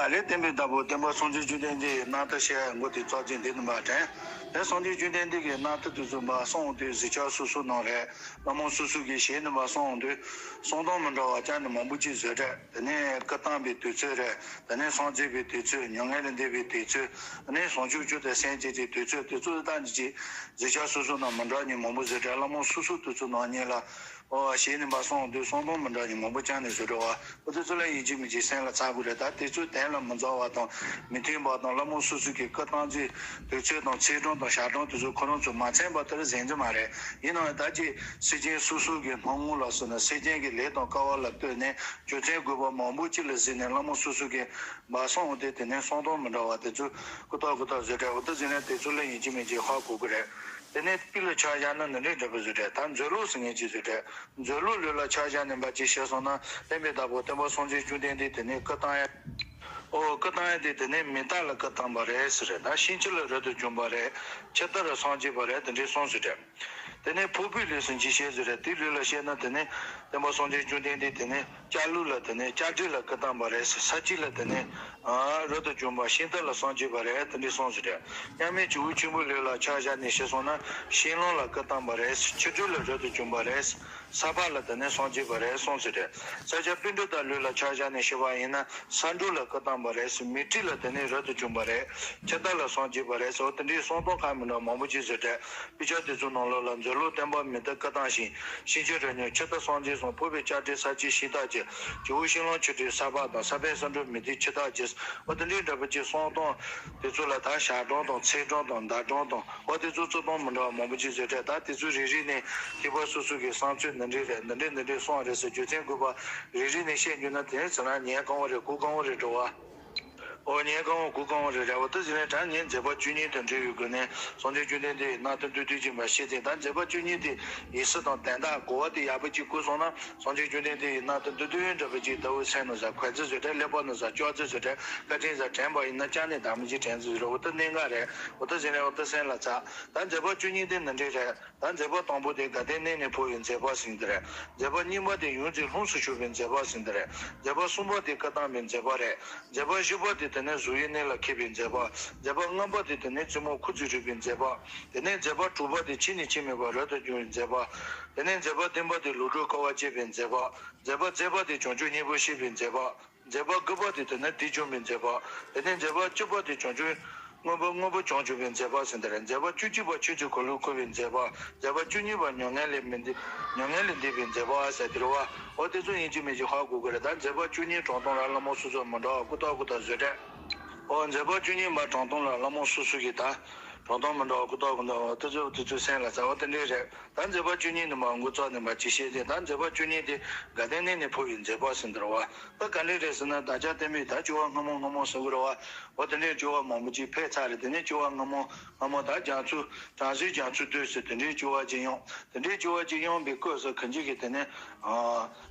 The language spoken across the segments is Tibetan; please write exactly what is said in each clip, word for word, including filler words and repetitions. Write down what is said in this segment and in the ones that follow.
ཨ་ལས་བསྟན་པའི་བདག་པོ་བསྟན་པ་སངས་རྒྱས་བཅོམ་ལྡན་འདས་ཀྱི་རྣམ་ཐར་བཤད་མགོ་དེ་ཙག་ཅིག་འདི་ནི་མ་དྲན། དེ་སངས་རྒྱས་བཅོམ་ལྡན་འདས་ཀྱི་རྣམ་ཐར་དེ་ཚོ་མ་གསུངས་དུས་གཟིགས་ཆགས་སོ་སོ་ནང་རེད། བླ་མ་སོ་སོ་གི་ཞལ་ནས་མ་གསུངས་དུས་གསུང་སྟངས་མི་འདྲ་བ་ཅང་ནི་མང་པོ་ཅིག་བཟོས་རེད། དེ་ནས་སྐུ་བལྟམས་པའི་དུས་ཚོད་རེད། དེ་ནས་སངས་རྒྱས་པའི་དུས་ཚོད། མྱ་ངན་ལས་འདས་པའི་དུས་ཚོད། དེ་ནས་བྱང་ཆུབ་མཆོག་ཏུ་སེམས་བསྐྱེད་ཀྱི་དུས་ཚོད། དེ་ཚོ་ལྟ་ནི་ཅིག་གཟིགས་ཆགས་སོ་སོ་ནང་མི་འདྲ་ནི་མང་པོ་བཟོས་རེད། བླ་མ་སོ་སོ་དེ་ཚོ་ནང་ཉིད་ལ། ཨོ་ཞེས་ནི་མ་གསུངས་དུས་གསུང་སྟངས་མི་འདྲ་ནི་མང་པོ་ཅང་ནས་བཟོས་འགྲོ་བ། ཨོ་དེ་ཚོ་ལ་ཡིན་གཅིག་མིན་གཅིག་སེམས་ལ་ཚ་དགོས་རེད། ད་དེ་ཚོ་དོན་ལ་མི་འཛོལ་བ་དང་མི་མཐུན་པ་དང་། བླ་མ་སོ་སོ་གི་སྐུ་བལྟམས་ཚེ་དུས་ཚོད་དང་ཚེས་གྲངས་དང་ཞག་གྲངས་དེ་ཚོ་ཁོ་རང་ཚོ་མ་ཚད་པ་ལྟར་གཟིགས་རྒྱུ་མ་རེད། ཡིན་ནའང་ད་ཅི་སེམས་ཅན་སོ་སོ་གི་སྣང་ངོ་ལ་སོགས་ནས་སེམས་ཅན་གྱི་ལས་དང་སྐལ་བ་ལ་ལྟོས་ནས་རྒྱུ་མཚན་དགོས་པ་མང་པོ་ཅིག་ལ་གཟིགས་ནས་བླ་མ་སོ་སོ་གི་མ་གསུངས་ཏེ། དེ་ནས་གསུང་སྟངས་མི་འདྲ་བ་དེ་ཚོ་ཀུ་ཏག་ཀུ་ཏག་བཟོས་རེད། འོ་དེ་ཟིན་ནས་དེ་ཚོ་ལ་ཡིན་གཅིག་མིན་གཅིག་ཧ་གོ་གི་རེད། དེ་ནས་དཔེ་ལ་ཆ་བཞག་ན་འདི་འདྲའི་འདྲ་པོ་བཟོས་རེད། ད་མཛོད་ལུགས་ཟེར་མཁན་ཅིག་བཟོས་རེད། མཛོད་ལུགས་ལུགས་ལ་ཆ་བཞག་ནས་འབའ་ཅིག་བཤད་སོང་ན། བསྟན་པའི་བདག་པོ་བསྟན་པ་སངས་རྒྱས་བཅོམ་ལྡན་འདས་དེ་ནས་སྐུ་བལྟམས་ཡ། ཨོ་སྐུ་བལྟམས་ཡ་དེ་དེ་ནས་མི་རྟག་ལ་སྐུ་བལྟམས་པ་རེད་ཟེར་རེད། ད་ཤིང་བྱི་ལ་རབ་ཏུ་བྱུང་བ་རེད། ཆུ་རྟ་ལ་སངས་རྒྱས་པ་རེད། དེ་འདྲའི་གསུངས་ཟེར་རེད། དེ་ནས་ཕུར་བུའི་ལུས་སུ་འཇིགས་བྱེད་ཟེར་རེད། དེའི་ལུགས་ལ་བཤད་ན་དེ་ནས་བསྟན་པ་སངས་རྒྱས་བཅོམ་ལྡན་འདས་དེ་ནས་ལྕགས་ལུག་ལ་དེ་ནས་ལྕགས་དྲེག་ལ་སྐུ་བལྟམས་པ་རེད། ས་བྱི་ལ་དེ་ནས་ཨ་རབ་ཏུ་བྱུང་བ་ཤིང་རྟ་ལ་སངས་རྒྱས་པ་རེད། དེ་འདྲའི་གསུངས་ཟེར་རེད། མཉམ་མེད་བྱིའུ་ཆེན་པོའི་ལུགས་ལ་ཆ་བཞག་ནས་བཤད་སོང་ན་ཤིང་ལོང་ལ་སྐུ་བལྟམས་པ་རེད། ཆུ་དྲེག་ལ་རབ་ཏུ་བྱུང་བ་རེད། ས་ཕག་ལ་དེ་ནས་སངས་རྒྱས་པ་རེད་གསུངས་ཟེར་རེད། ས་སྐྱ་པཎྜི་ཏ་ལུགས་ལ་ཆ་བཞག་ནས་བཤད་པ་ཡིན་ན་ས་འབྲུག་ལ་སྐུ་བལྟམས་པ་རེད། མེ་དྲེག་ལ་དེ་ནས་རབ་ཏུ་བྱུང་བ་རེད། ཆུ་རྟ་ལ་སངས་རྒྱས་པ་རེད་ཟེར་བ་དེ་འདྲའི་གསུང་སྟངས་ཁག་མི་འདྲ་མང་པོ་ཅིག་བཟོས་རེད། དཔེ་ཆ་དེ་ཚོ་ནང་ལོགས་ལ་མཛོད་ལུགས་བསྟན་པ་མི་རྟག་སྐུ་བལྟམས་ཤིང་། ཤིང་བྱི་རབ་མྱུར་ཆུ་རྟ་སངས་རྒྱས་གསུངས། ཕུར་བུའི་ལྕགས་དྲེག་ས་བྱི་ཤིང་རྟ་གྱི། བྱིའུ་ཤིང་ལོང་ཆུ་དྲེག་ས་ཕག་དང་། ས་བོན་ས་འབྲུག་མེ་དྲེག་ཆུ་རྟ་གྱི། འོ་དེ་འདྲའི་འདྲ་པོ་ཅིག་གསུང་སྟངས་དེ་ཚོ་ལ་ད་ཞག་གྲངས་དང་ཚེས་གྲངས་དང་ཟླ་གྲངས་དང་། འོ་དེ་ཚོ་གཙོ་སྟངས་མི་འདྲ་བ་མང་པོ་ཅིག་བཟོས་རེད། ད་དེ་ཚོ་རེ་རེ་ནས་མཁས་པ་སོ་སོ་གི་བསམ་ཚུལ་འདི་འདྲའི་རེད། འདི་འདྲའི་འདི་འདྲའི་གསུངས་རེད་ཟེར་རྒྱུ་མཚན་དགོས་པ་རེ་རེ་ནས་བཤད་རྒྱུ་ན་དེ་ཚོ་ན་ཉན་གང་བ་རེད། གོ་གང་བ་རེད་འགྲོ་བ། ཨོ་ཉན་གང་བ་གོ་གང་བ་རེད། རེད་བ། དེ་ཟིན་ནས་ད་ངས་མཛད་པ་བཅུ་གཉིས་དང་འབྲེལ་ཡོད་དགོས་ནས་སངས་རྒྱས་བཅོམ་ལྡན་འདས་ཀྱི་རྣམ་ཐར་མདོར་བསྡུས་ཅིག་མར་བཤད་ཅིང་། ད་མཛད་པ་བཅུ་གཉིས་དེ་ཡིན་ས་དང་དོན་དག་གོ་བ་དེ་ཡག་པོ་ཅིག་གོ་སོང་ན། སངས་རྒྱས་བཅོམ་ལྡན་འདས་ཀྱི་རྣམ་ཐར་མདོར་བསྡུས་འདྲ་པོ་ཅིག་ལྟ་བུ་སེམས་ནང་ཟ་གོ་ཚོད་བཟོས་དྲན། ཀླད་པ་ནང་ཟ་ལྕོག་ཚོད་བཟོས་དྲན། བཀའ་དྲིན་ཟ་དྲན་པ་ཡིན་ན་ཅང་ནས་དམ་ཅིག་དྲན་ཚོད་བཟོས་རེད། འོ་ད་གནད་འགག་རེད། འོ་ད་ཟིན་ནས་འོ་ད་སེམས་ལ་ཚ། ད་མཛད་པ་བཅུ་གཉིས་དེ་འདི་འདྲའི་རེད། ད་མཛད་པ་དང་པོ་དེ་དགའ་ལྡན་གནས་ནས་འཕོ་བའི་མཛད་པ་ཟེར་གྱི་རེད། མཛད་པ་གཉིས་པ་དེ་ཡོངས་འཛིན་ལྷུམས་སུ་ཞུགས་པའི་མཛད་པ་ཟེར་གྱི་རེད། མཛད་པ་གསུམ་པ་དེ་སྐུ་བལྟམས་པའི་མཛད་པ་རེད། མཛད་པ་བཞི་པ་དེ་དེ་ནས་གཟུགས་དབྱིབས་གནས་ལ་མཁས་པའི་མཛད་པ། མཛད་པ་ལྔ་པ་དེ་དེ་ནས་རྩེ་མོ་ཁུ་ཚུར་རིག་པའི་མཛད་པ། དེ་ནས་མཛད་པ་དྲུག་པ་དེ་ཕྱིས་ནས་ཕྱིས་མེད་པར་རབ་ཏུ་བྱུང་བའི་མཛད་པ། དེ་ནས་མཛད་པ་བདུན་པ་དེ་ལོ་དྲུག་དཀའ་བ་སྤྱད་པའི་མཛད་པ། མཛད་པ་བརྒྱད་པ་དེ་བྱང་ཆུབ་སྙིང་པོར་གཤེགས་པའི་མཛད་པ། མཛད་པ་དགུ་པ་དེ་དེ་ནས་དེ་བྱུང་བའི་མཛད་པ། དེ་ནས་མཛད་པ་བཅུ་པ་དེ་བྱང་ཆུབ་མངོན་པར་མངོན་པར་བྱང་ཆུབ་པའི་མཛད་པ་ཟེར་འདི་རེད། མཛད་པ་བཅུ་གཅིག་པ་ཆོས་ཀྱི་འཁོར་ལོ་བསྐོར་བའི་མཛད་པ། མཛད་པ་བཅུ་གཉིས་པ་མྱ་ངན་ལས་མི་འདས། མྱ་ངན་ལས་འདས་པའི་མཛད་པ་ཟེར་འདི་རེད་བ། འོ་དེ་ཚོ་ཡིན་གཅིག་མིན་གཅིག་ཧ་གོ་དགོས་རེད། ད་མཛད་པ་བཅུ་གཉིས་དྲང་སྟངས་ལ་བླ་མ་སོ་སོ་མི་འདྲ་བ་ཀུ་ཏག་ཀུ་ཏག་བཟོས་རེད། འོ་མཛད་པ་བཅུ་གཉིས་པ་དྲང་སྟངས་ལ་བླ་མ་སོ་སོ་གིས་ད་དྲང་སྟངས་མི་འདྲ་བ་ཀུ་ཏག་ཀུ་ཏག་འོ་དེ་ཚོ་དེ་ཚོའི་སེམས་ལ་ཚ་བ་དེ་འདྲས་རེད། ད་མཛད་པ་བཅུ་གཉིས་ནི་མ་འགོ་བཙུགས་ནས་མ་ཅི་བཤད་ཅེས། ད་མཛད་པ་བཅུ་གཉིས་དེ་དགའ་ལྡན་གནས་ནས་འཕོ་བའི་མཛད་པ་ཟེར་འདི་རེད་བ། ད་ག་འདྲས་རེད་ཟེར་ན་ད་ཆ་བསྟན་པའི་ད་སྐྱེ་བ་སྔ་མོ་སྔ་མོ་ཟེར་གི་རེད་བ། འོ་དེ་འདྲས་སྐྱེ་བ་མང་པོ་ཅིག་ཕེབས་ཚར་རེད། དེ་ནས་སྐྱེ་བ་སྔ་མོ་སྔ་མོ་ད་རྒྱ་མཚོ་བྲམ་ཟེ་རྒྱ་མཚོའི་དུས་སུ་དེ་འདྲས་སྐྱེ་བ་ཅིག་ཡོང་། དེ་འདྲས་སྐྱེ་བ་ཅིག་ཡོང་བའི་སྐབས་སུ་གང་ཅི་གི་དེ་ནས་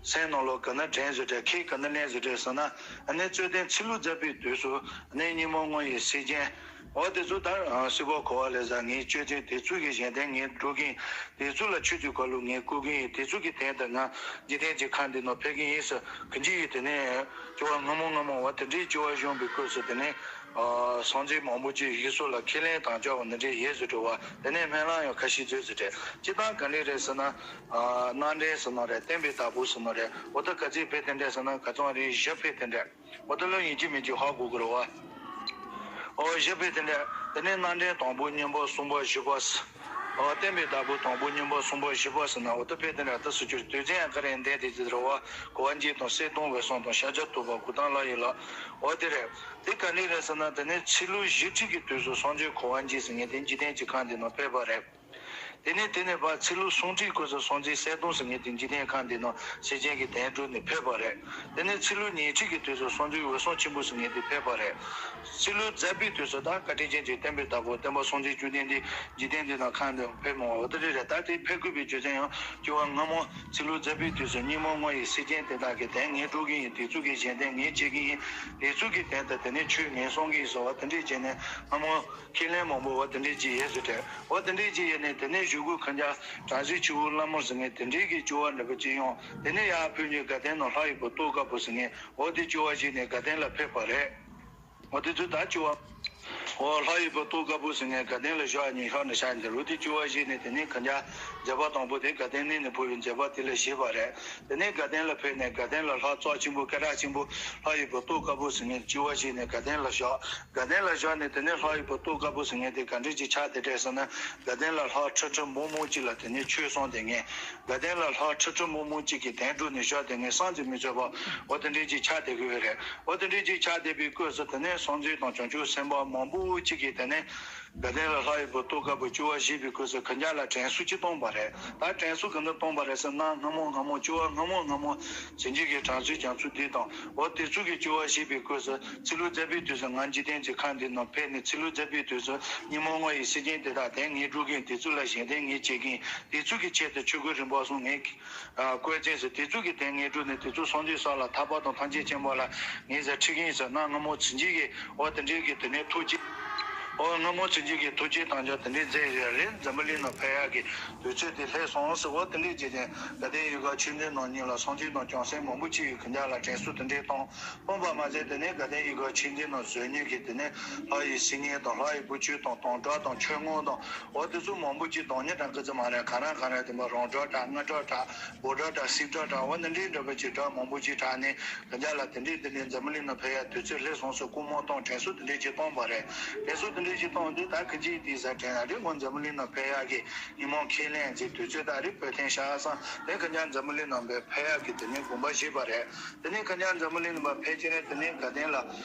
སེམས་ནང་ལོགས་ག་ན་དྲན་ཟེར་དྲན་ཁྱེད་ག་ན་ལེན་ཟེར་དྲན་ཟེར་ན། ཨ་ནི་རྩོད་ལྡན་ཚེ་ལོ་མཛད་པའི་དུས་སུ་ཨ་ནི་སྙིགས་མ་ལྔ་ཡི་སེམས་ཅན། འོ་དེ་ཚོ་ད་སྲིད་པ་འཁོར་བ་ལས་ཟ་ངས་སྤྱོད་ཅིང་། དེ་ཚོ་གི་གཞན་དོན་ངས་སྒྲུབ་གིན། དེ་ཚོ་ལ་ཆོས་ཀྱི་འཁོར་ལོ་ངས་བསྐོར་གིན་ཡིན། དེ་ཚོ་གི་དོན་དུ་ང་འཇིག་རྟེན་གྱི་ཁམས་འདི་ནང་ཕེབས་གིན་ཡིན་ཟེར་གང་ཅི་ཡིན། དེ་ནས་སྐྱེ་བ་སྔ་མོ་སྔ་མོ་བ་དེ་འདྲའི་སྐྱེ་བ་བཞེས་པའི་སྐབས་སུ་དེ་ནས་སངས་རྒྱས་མང་པོ་ཅིག་ཡུལ་སོགས་ལ་ཁས་ལེན་དམ་བཅའ་བ་འདི་འདྲའི་ཡོད་ཟེར་འགྲོ་བ། དེ་ནས་སྨོན་ལམ་ཡང་ཁ་ཤས་མཛད་ཟེར་དྲན། སྤྱིར་བཏང་ག་འདྲས་རེད་ཟེར་ན། རྣམ་འདྲེན་ཟེར་ནོ་རེད། བསྟན་པའི་བདག་པོ་ཟེར་ནོ་རེད། འོ་ད་ག་ཚོད་ཕེབས་དེ་འདྲས་ཟེར་ན་ག་ཚོད་རེད། བཞི་ཕེབས་དེ་འདྲས། འོ་ད་ལོ་ཡིན་གཅིག་མིན་གཅིག་ཧ་གོ་དགོས་རེད་བ། འོ་བཞི་ཕེབས་དེ་འདྲ། དེ་ནས་རྣམ་འདྲེན་དང་པོ་གཉིས་པ་གསུམ་པ་བཞི་པ། འོ་བསྟན་པའི་བདག་པོ་དང་པོ་གཉིས་པ་གསུམ་པ་བཞི་པ་ཟེར་ན་འོ་ད་ཕེབས་དེ་འདྲ་ད་ཟེར་རྒྱུ་རེད། དུས་ཚོད་ཡང་ག་རེ་འདས་དེ་ཅི་རེད་བ། གོ་བ་འཇིག་དང་གསལ་སྟོང་འོད་གསལ་དང་ཤཱཀྱ་ཐུབ་པ་གུ་ཏམ་ལ་ཡི་ལ། འོ་དེ་རེད། དེ་ག་འདྲ་རེད་ཟེར་ན་དེ་ནས་ཚེ་ལོ་བཞི་ཁྲི་གི་དུས་སུ་སངས་རྒྱས་གོ་བ་འཇིག་ཟེར་མཁན་དེ་འཇིག་རྟེན་གྱི་ཁམས་འདི་ནང་ཕེབས་པ་རེད། དེ་ནས་དེ་ནས་ཕར་ཚེ་ལོ་སུམ་ཁྲིའི་སྐབས་སུ་སངས་རྒྱས་གསལ་སྟོང་ཟེར་མཁན་དེ་འཇིག་རྟེན་ཁམས་འདི་ནང་སེམས་ཅན་གྱི་དོན་སྒྲུབ་ནས་ཕེབས་པ་རེད། དེ་ནས་ཚེ་ལོ་ཉི་ཁྲི་གི་དུས་སུ་སངས་རྒྱས་འོད་སྲུང་ཆེན་པོ་ཟེར་མཁན་དེ་ཕེབས་པ་རེད། ཚེ་ལོ་ཛ་པའི་དུས་སུ་ད་བཀའ་དྲིན་ཅན་གྱི་བསྟན་པའི་བདག་པོ་བསྟན་པ་སངས་རྒྱས་བཅོམ་ལྡན་འདས་འཇིག་རྟེན་འདི་ནང་ཁམས་འདི་ཕེབས་མྱོང་བ་འོ་དེ་རེད། ད་དེ་ཕེབས་དགོས་པའི་རྒྱུ་མཚན་ཡང་སྐྱེ་བ་སྔ་མོ་ཚེ་ལོ་ཛ་པའི་དུས་སུ་སྙིགས་མ་ལྔ་ཡི་སེམས་ཅན་དེ་དག་གི་དོན་ངས་སྒྲུབ་ཀྱི་ཡིན། དེ་ཚོ་གི་གཞན་དོན་ངས་བྱེད་ཀྱི་ཡིན། དེ་ཚོ་གི་དོན་དུ་དེ་ནས་ཆོས་ངས་གསུང་གི་ཡིན་ཟེར་བ་དེ་འདྲས་བྱས་ནས་སྔ་མོ། ཁས་ལེན་མང་པོ་འོ་དེ་འདྲས་ཅིག་ཡོད་ཟེར་དྲན། འོ་དེ་འདྲས་ཅིག་ཡོད་ནས་དེ་ནས་གཞུག་གུ་ཁོང་ཅག་བྲམ་ཟེ་ཆུ་བོ་ལྷ་མོ་ཟེར་མཁན་དེ་འདྲས་ཀྱི་སྐྱེ་བ་འདྲ་པོ་ཅིག་ཡོང་། དེ་ནས་ཡར་ཕེབས་ནས་དགའ་ལྡན་ནང་ལྷ་ཡི་བུ་ཏོག་དཀར་པོ་ཟེར་མཁན་འོ་དེ་སྐྱེ་བ་བཞེས་ནས་དགའ་ལྡན་ལ་ཕེབས་པ་རེད། འོ་དེ་ཚོ་ད་བཅུ་བ། འོ་ལྷ་ཡི་བུ་ལྟོ་དཀར་པོ་ཟེར་མཁན་དགའ་ལྡན་ལ་བཞག་ཉིན་ཤར་ནས་ཤར་འདི་རུ་དེ་བཅུ་བ་བཞི་ནས་དེ་ནས་གན་རྒྱ་མཛད་པ་དང་པོ་དེ་དགའ་ལྡན་གླིང་ནས་འཕོ་བའི་མཛད་པ་དེ་ལ་བཞེས་པ་རེད། དེ་ནས་དགའ་ལྡན་ལ་ཕེབས་ནས་དགའ་ལྡན་ལ་ལྷ་བཙག་ཆེན་པོ་སྐད་གྲགས་ཆེན་པོ་ལྷ་ཡི་བུ་ལྟོ་དཀར་པོ་ཟེར་མཁན་བཅུ་བ་བཞི་ནས་དགའ་ལྡན་ལ་བཞག་དགའ་ལྡན་ལ་བཞག་ནས་དེ་ནས་ལྷ་ཡི་བུ་ལྟོ་དཀར་པོ་ཟེར་མཁན་དེ་ག་འདྲ་ཅིག་ཆགས་བསྡད་བསྡད་ཟེར་ན། དགའ་ལྡན་ལ་ལྷ་ཁྲི་ཁྲི་མོ་མོ་གཅིག་ལ་དེ་ནས་ཆོས་གསུངས་བསྡད་མཁན། དགའ་ལྡན་ལ་ལྷ་ཁྲི་ཁྲི་མོ་མོ་གཅིག་གིས་གདན་དྲུང་ནས་བཞུགས་བསྡད་མཁན་བསམ་གྱིས་མི་ཁྱབ་པ་འོ་དེ་འདྲ་ཅིག་ཆགས་བསྡད་ཀྱི་ཡོད་རེད། འོ་དེ་འདྲ་ཅིག་ཆགས་བསྡད་པའི་སྐབས་སུ་དེ་ནས་སངས་རྒྱས་དང་བྱང་ཆུབ་སེམས་དཔའ་མང་པོ་གཅིག་གིས་དེ་ནས་དགའ་ལྡན་ལ་ལྷ་ཡི་བུ་ལྟོ་དཀར་པོ་བཅུ་བ་བཞེས་པའི་སྐབས་སུ་གན་རྒྱ་ལ་དྲན་གསོ་ཅིག་བཏང་བ་རེད། ད་དྲན་གསོ་ག་འདྲ་བཏང་བ་རེད་ཟེར་ན། སྔ་མོ་སྔ་མོ་བཅུ་བ་སྔ་མོ་སྔ་མོ་བྱིན་གྱིས་བརྒྱན་དྲག་ཚུལ་རྒྱ་མཚོ་འདི་དང་འོ་དེ་ཚོ་གི་བཅུ་བ་བཞེས་པའི་སྐབས་སུ་ཚེ་ལོ་ལྔ་པའི་དུས་སུ་ང་འཇིག་རྟེན་གྱི་ཁམས་འདི་ནང་ཕེབས་ནས་ཚེ་ལོ་ལྔ་པའི་དུས་སུ་ཉིན་མོ་ལྔ་ཡི་སེམས་ཅན་དེ་དག་དེ་ངས་སྒྲུབ་མཁན་དེ་ཚོ་ལ་གཞན་དོན་ངས་བྱེད་མཁན་དེ་ཚོ་གི་ཆེད་དུ་ཆོས་སྐུ་རིམ་པ་གསུམ་ངས་བཀོད་ཅིང་ཟེར། དེ་ཚོ་གི་དོན་ངས་སྒྲུབ་ནས་དེ་ཚོ་སངས་རྒྱས་ས་ལ་ཐར་པ་དང་ཐམས་ཅད་མཁྱེན་པ་ལ་ངས་ཟེར་ཁྲིད་མཁན་ཟེར་ན། སྔ་མོ་བྱིན་གྱིས་བརྒྱན་འོ་དེ་འདྲའི་གི་དེ་ནས་ཐུགས་རྗེ། འོ་སྔ་མོ་བྱིན་གྱིས་བརྒྱན་ཐུགས་རྗེ་དང་སྦྱར་དེ་འདྲའི་མཛད་ཡོད་རེད། འཛམ་བུ་གླིང་ནང་ཕེབས་ཡག་གི་དུས་ཚོད་དེ་སླེབས་སོང་ཟེར། འོ་དེ་འདྲའི་རྗེས་ནས་དགའ་ལྡན་ཡུལ་ག་ཆོས་འཛིན་ནང་ཉིད་ལ་སངས་རྒྱས་དང་བྱང་སེམས་མང་པོ་ཅིག་གིས་གན་རྒྱ་ལ་དྲན་གསོ་དེ་འདྲའི་བཏང་བཏང་བ་མ་ཟད། དེ་ནས་དགའ་ལྡན་ཡུལ་ག་ཆོས་འཛིན་ནང་བཟོ་མཁན་གྱི་དེ་ནས་ལྷ་ཡི་སིལ་སྙན་དང་ལྷ་ཡི་བུ་ཁྱོད་དང་དམ་བསྒྲགས་དང་ཆོས་སྔོན་དང་འོ་དེ་ཚོ་མང་པོ་ཅིག་གདོང་ཉེ་དྲག་གི་ཙམ་མ་རེད། ག་རང་ག་རང་དེ་མ་རང་སྒྲ་གྲགས་སྔ་སྒྲ་གྲགས་འབོད་སྒྲ་གྲགས་སིལ་སྒྲ་གྲགས་འོ་ནི་འདྲའི་འདྲ་པོ་ཅིག་སྒྲ་མང་པོ་ཅིག་གྲགས་ནས་གན་རྒྱ་ལ་དེ་འདྲའི་དེ་འདྲའི་འཛམ་བུ་གླིང་ནང་ཕེབས་ཡག་དུས་ཚོད་སླེབས་སོང་ཟེར་སྐུལ་མ་བཏང་དྲན་གསོ་དེ་འདྲའི་ཅིག་བཏང་བ་རེད། དྲན་གསོ་དེ་འདྲའི་ཅིག་བཏང་དུས་ད་ཁི་ཅིག་དེའི་ཟ་དྲན་ཡག་རེད། ངོ་འཛམ་བུ་གླིང་ནང་ཕེབས་ཡག་གི་ཉིན་མོ་ཁས་ལེན་ཅིག་དུས་ཚོད་ད་རེད། བོད་ཐེངས་ཤ་ས་ལས་གན་རྒྱ་འཛམ་བུ་གླིང་ནང་ཕེབས་ཡག་གི་དེ་ནས་དགོངས་པ་བཞེས་པ་རེད། དེ་ནས་གན་རྒྱ་འཛམ་བུ་གླིང་ནང་ཕེབས་ཀྱི་རེད། དེ་ནས་དགའ་ལྡན་ལ་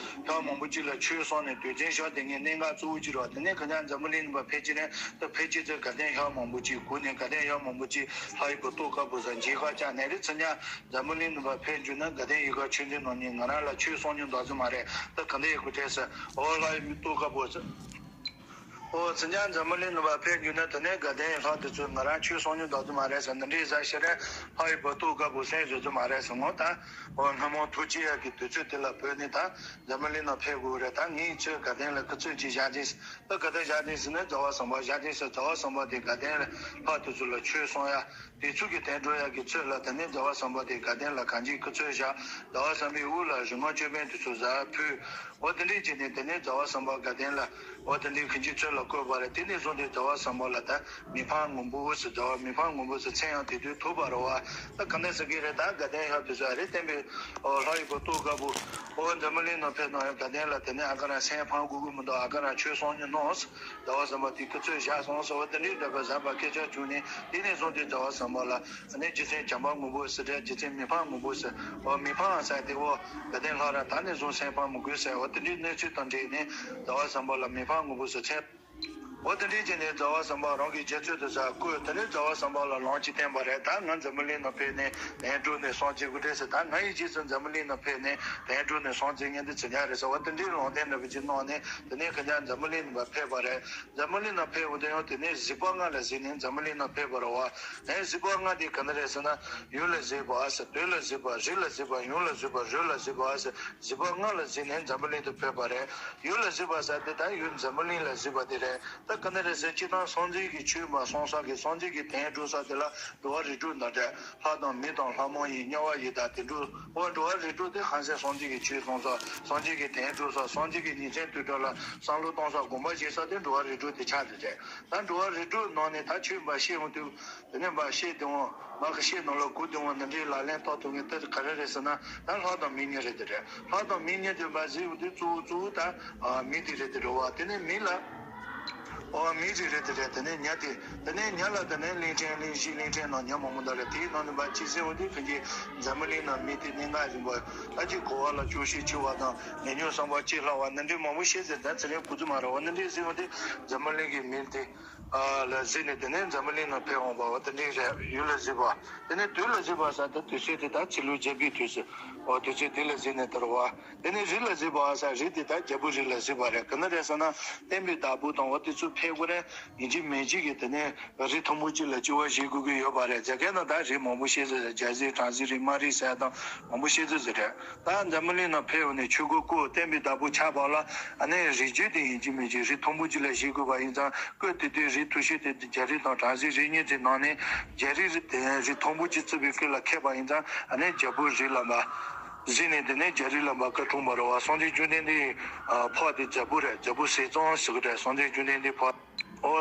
ལྷ་མང་པོ་ཅིག་ལ་ཆོས་གསུངས་ནས་དུས་ཆེན་བཞག་དེ་ངའི་གནད་འགག་གཙོ་བོ་ཅིག་རེད། དེ་ནས་གན་རྒྱ་འཛམ་བུ་གླིང་ནང་ཕེབས་ཀྱི་རེད། ད་ཕེབས་ཀྱི་ཚེ་དགའ་ལྡན་ཡུལ་མང་པོ་ཅིག་སྒུག་ནས་དགའ་ལྡན་ཡུལ་མང་པོ་ཅིག་ལྷ་ཡི་བུ་ལྟོ་དཀར་པོ་ཟེར་མཇལ་ཁ་བཅར་ནས་རེད། ཚེ་གན་རྒྱ་འཛམ་བུ་གླིང་ནང་ཕེབས་འགྱུར་ན་དགའ་ལྡན་ཡུལ་ག་ཆོས་འཛིན་ནང་ཉིད་ང་རང་ལ་ཆོས་གསུང་མྱོང་མདོག་ཙམ་མ་རེད། ད་ག་འདྲ་ཡོད་གི་དྲན་ཟེར། འོ་ལྷ་ཡི་བུ་ལྟོ་དཀར་པོ་ཟེར། འོ་ཚེ་གན་རྒྱ་འཛམ་བུ་གླིང་ནང་ཕེབས་འགྱུར་ན་དེ་ནས་དགའ་ལྡན་ཡུལ་ལྷ་དེ་ཚོས་ང་རང་ཆོས་གསུང་མྱོང་མདོག་ཙམ་མ་རེད་ཟེར། འདི་འདྲའི་ཟ་ཤེས་རེད། ལྷ་ཡི་བུ་ལྟོ་དཀར་པོ་སེམས་བཟོད་ཙམ་མ་རེད་ཟེར། ངོ་ད་འོ་སྔ་མོ་ཐུགས་རྗེ་ཡག་གི་དུས་ཚོད་དེ་ལ་བོས་ནས་ད་འཛམ་བུ་གླིང་ནང་ཕེབས་དགོས་རེད། ད་ངས་ཚོས་དགའ་ལྡན་ལ་སྐུ་ཚེགས་ཅིག་བཞག་ཅིང་། ད་ག་ད་བཞག་ཅིང་ཟེར་ན་རྒྱལ་བ་བྱམས་པ་བཞག་ཅིང་ཟེར། རྒྱལ་བ་བྱམས་པ་དེ་དགའ་ལྡན་ལ་ལྷ་དེ་ཚོ་ལ་ཆོས་གསུང་ཡག་དེ་ཚོ་གི་གདན་དྲོངས་ཡག་གི་ཚུལ་ལ་དེ་ནས་རྒྱལ་བ་བྱམས་པ་དེ་དགའ་ལྡན་ལ་གང་ཅིའི་སྐུ་ཚེགས་བཞག་རྒྱལ་བ་བྱམས་པའི་དབུ་ལ་རིག་སྔགས་ཅོད་པན་དེ་ཚོ་གཟར་ཕུལ། འོ་དེ་འདྲའི་བྱས་ནས་དེ་ནས་རྒྱལ་བ་བྱམས་པ་དགའ་ལྡན་ལ་འོ་དེ་འདྲའི་གང་ཅིའི་ཚུལ་ལ་བསྐོས་པ་རེད། དེ་ནས་བཟུང་སྟེ་རྒྱལ་བ་བྱམས་པ་ལ་ད་མི་ཕམ་མགོན་པོ་ཟེར། རྒྱལ་བ་མི་ཕམ་མགོན་པོ་ཟེར་མཚན་ཡང་དེ་དུས་ཐོགས་པ་རེད་བ། ད་ག་འདྲ་ཟེར་གི་རེད། ད་དགའ་ལྡན་ཡག་དེ་ཚོ་ཨ་རེ་བསྟན་པའི་འོ་ལྷ་ཡི་བུ་ལྟོ་དཀར་པོ་འོ་འཛམ་བུ་གླིང་ནང་ཕེབས་ནས་ཡང་དགའ་ལྡན་ལ་དེ་ནས་ཨ་ཀ་རང་སེམས་ཕམ་དགོས་ཀྱི་མི་འདུག་ཨ་ཀ་རང་ཆོས་གསུང་མྱོང་གནང་། རྒྱལ་བ་བྱམས་པ་དེ་སྐུ་ཚེགས་བཞག་སོང་ཟེར་བ་དེ་འདྲའི་འདྲ་པོ་གཟར་པ་སྐད་ཆ་བྱུང་ནས། དེ་ནས་བཟུང་སྟེ་རྒྱལ་བ་བྱམས་པ་ལ་ཨ་ནི་རྗེ་བཙུན་བྱམས་པ་མགོན་པོ་ཟེར་རེད། རྗེ་བཙུན་མི་ཕམ་མགོན་པོ་ཟེར། འོ་མི་ཕམ་ཟེར་དེ་འོ་དགའ་ལྡན་ལྷ་རང་ད་ནས་བཟུང་སེམས་ཕམ་མི་དགོས་ཟེར། འོ་དེ་འདྲའི་གནས་ཚུལ་དང་འབྲེལ་ནས་རྒྱལ་བ་བྱམས་པ་ལ་མི་ཕམ་མགོན་པོ་ཟེར་མཚན། འོ་དེ་འདྲའི་བྱས་ནས་རྒྱལ་བ་བྱམས་པ་རང་གི་རྗེ་བཙུན་དུ་ཟ་བསྐོས། དེ་ནས་རྒྱལ་བ་བྱམས་པ་ལ་ལམ་གཅིག་བསྟན་པ་རེད། ད་ང་འཛམ་བུ་གླིང་ནང་ཕེབས་ནས་གདན་དྲོངས་ནས་གསུང་བྱེད་དགོས་རེད་ཟེར། ད་ང་ཡི་རྗེས་སུ་འཛམ་བུ་གླིང་ནང་ཕེབས་ནས་གདན་དྲོངས་ནས་གསུང་བྱེད་མཁན་དེ་ཚེ་གན་རྒྱ་རེད་ཟེར། འོ་དེ་འདྲའི་ལམ་སྟོན་འདྲ་པོ་ཅིག་གནང་ནས་དེ་ནས་གན་རྒྱ་འཛམ་བུ་གླིང་ནང་ཕེབས་པ་རེད། འཛམ་བུ་གླིང་ནང་ཕེབས་འོང་དུས་ཡང་དེ་ནས་གཟིགས་པ་ལྔ་ལ་གཟིགས་ནས་འཛམ་བུ་གླིང་ནང་ཕེབས་པ་རེད་བ། ཨེ་གཟིགས་པ་ལྔ་དེ་ག་འདྲ་རེད་ཟེར་ན། ཡུལ་ལ་གཟིགས་པ་ཟེར། དུས་ལ་གཟིགས་པ། རིགས་ལ་གཟིགས་པ། ཡུལ་ལ་གཟིགས་པ། རོལ་ལ་གཟིགས་པ་ཟེར། གཟིགས་པ་ལྔ་ལ་གཟིགས་ནས་འཛམ་བུ་གླིང་དུ་ཕེབས་པ་རེད། ཡུལ་ལ་གཟིགས་པ་ཟེར་དེ་ད་ཡུལ་འཛམ་བུ་གླིང་ལ་གཟིགས་པ་དེ་རེད། ད་ག་འདྲ་རེད་ཟེར། སྤྱིར་བཏང་སངས་རྒྱས་ཀྱི་ཆོས་མ་གསུང་ས་གི་སངས་རྒྱས་ཀྱི་གདན་དྲོངས་ས་དེ་ལ་འགྲོ་བ་རིགས་དྲུག་ནང་བྲལ། ལྷ་དང་མི་དང་ལྷ་མ་ཡིན་དམྱལ་བ་ཡི་དྭགས་དེ་འགྲོ། འོ་འགྲོ་བ་རིགས་དྲུག་དེ་ཧང་སངས་སངས་རྒྱས་ཀྱི་ཆོས་གསུང་ས། སངས་རྒྱས་ཀྱི་གདན་དྲོངས་ས། སངས་རྒྱས་ཀྱི་ཉིན་མཚན་དུས་དྲུག་ལ་བསམ་བློ་གཏོང་ས། དགོངས་པ་བཞེས་ས་དེ་འགྲོ་བ་རིགས་དྲུག་དེ་ཆགས་ཏེ་རེད། ད་འགྲོ་བ་རིགས་དྲུག་ནང་ནས་ད་ཆོས་འབའ་ཤེས་འོང་དུས་དེ་ནས་འབའ་ཤེས་དེ་འོང་མ་གི་ཤེས་ནང་ལ་གོ་དེ་འོང་འདི་འདྲའི་ལག་ལེན་བསྟར་ཐུབ་མཁན་དེ་ག་རེ་རེད་ཟེར་ན། ད་ལྷ་དང་མི་གཉིས་རེད་དེ་རེད། ལྷ་དང་མི་གཉིས་དེ་འབའ་གཟིགས་འོང་དུས་གཙོ་བོ་གཙོ་བོ་ད་མི་དེ་རེད་དེ་རེད་བ། དེ་ནས་མི་ལ། འོ་མི་རིགས་རེད་དེ་རེད། དེ་ནས་ཉ་དེ། དེ་ནས་ཉ་ལ་དེ་ནས་གླིང་ཕྲན་གླིང་བཞི་གླིང་ཕྲན་ནང་ཉ་མང་པོ་འདུག་རེད། དེའི་ནང་ནས་འབའ་གཅིག་ཟེར་འོང་དུས་ཕལ་ཆེར་འཛམ་བུ་གླིང་ནང་མི་དེ་གནད་འགག་རིམ་པ་ད་ཅིག་གོ་བ་ལ་སྐྱོ་ཤས་ཆེ་བ་དང་ཉན་སྨྱོན་བསམ་པ་ལྕེ་ལྷག་པ་འདི་འདྲའི་མང་པོ་བཤད་ཟེར། ད་ཚེ་རིང་ཁུ་ཚུར་མ་རེད་བ། འདི་འདྲའི་ཟེར་འོང་དུས་འཛམ་བུ་གླིང་གི་མི་དེ་ལ་གཟིགས་ནས་དེ་ནས་འཛམ་བུ་གླིང་ནང་ཕེབས་འོང་བ་བ་དེ་འདྲའི་རེད། ཡུལ་ལ་གཟིགས་པ། དེ་ནས་དུས་ལ་གཟིགས་པ་ཟེར་ད་དུས་ཚོད་དེ་ད་ཚེ་ལོ་བརྒྱ་པའི་དུས་སུ་འོ་དུས་ཚོད་དེ་ལ་གཟིགས་ནས་དར་བ། དེ་ནས་རིགས་ལ་གཟིགས་པ་ཟེར། རིགས་དེ་ད་རྒྱལ་པོ་རིགས་ལ་གཟིགས་པ་རེད། ག་འདྲ་རེད་ཟེར་ན་བསྟན་པའི་བདག་པོ་དང་འོ་དེ་ཚོ་ཕེབས་དགོས་རེད། ཡིན་གཅིག་མིན་གཅིག་གིས་དེ་ནས་རིགས་མཐོན་པོ་གཅིག་ལ་སྐྱེ་བ་བཞེས་དགོས་ཀྱི་ཡོད་པ་རེད། རྒྱ་སྐད་ནང་ད་རིགས་མང་པོ་བཤད་ཟེར། རྒྱལ་རིགས་བྲམ་ཟེ་རིགས་དམངས་རིགས་ཟེར་ཡ་དང་མང་པོ་བཤད་ཟེར་ཟེར་རེད། ད་འཛམ་བུ་གླིང་ནང་ཕེབས་འོང་ནས་ཆོས་སྐུ་བསྐོར་བསྟན་པའི་བདག་པོ་ཆགས་པ་ལ་ཨ་ནི་རིགས་རྒྱུད་དེ་ཡིན་གཅིག་མིན་གཅིག་རིགས་མཐོན་པོ་གཅིག་ལ་བཞེས་དགོས་པ་ཡིན་ཙང་སྐབས་དེ་དུས་རིགས་མཐོ་ཤོས་དེ་རྒྱལ་རིགས་དང་བྲམ་ཟེ་རིགས་གཉིས་དེ་ནང་ནས་རྒྱལ་རིགས་རིགས་དེ་རིགས་མཐོན་པོ་གཅིག་བརྩི་བའི་སྐབས་ལ་འཁེལ་བ་ཡིན་ཙང་ཨ་ནི་རྒྱལ་པོ་རིགས་ལ་མ། གཟིགས་ནས་དེ་ནས་རྒྱ་རིགས་ལ་མ་བཀའ་འཁྲུངས་པ་རེད་བ། སངས་རྒྱས་བཅོམ་ལྡན་འདས་ཨ་ཕ་དེ་རྒྱལ་པོ་རེད། རྒྱལ་པོ་ཟས་གཙང་ཟེར་གི་རེད། སངས་རྒྱས་བཅོམ་ལྡན་འདས་ཕ།